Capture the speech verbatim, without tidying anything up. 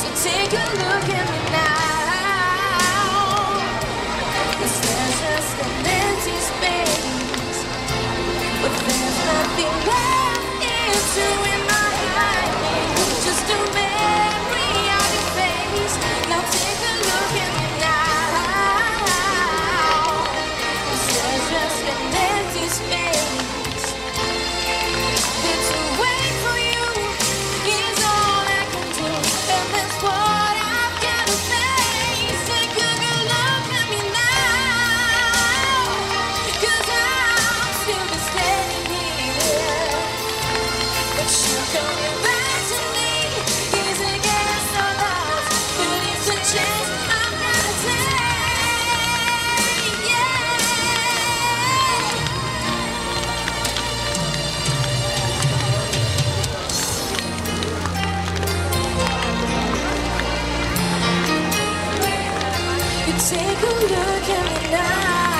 So take a look at me now, 'cause there's just an empty space, but there's nothing left here to remind me. Just a memory of your face. Now take a look at me now, 'cause there's just an empty space. But to wait for you is all I can do, and that's what I've gotta face. Take a good look at me now, 'cause I'm still standing here. But you coming back to me is against all odds, but it's a chance I've gotta take, yeah. You take a look at me now.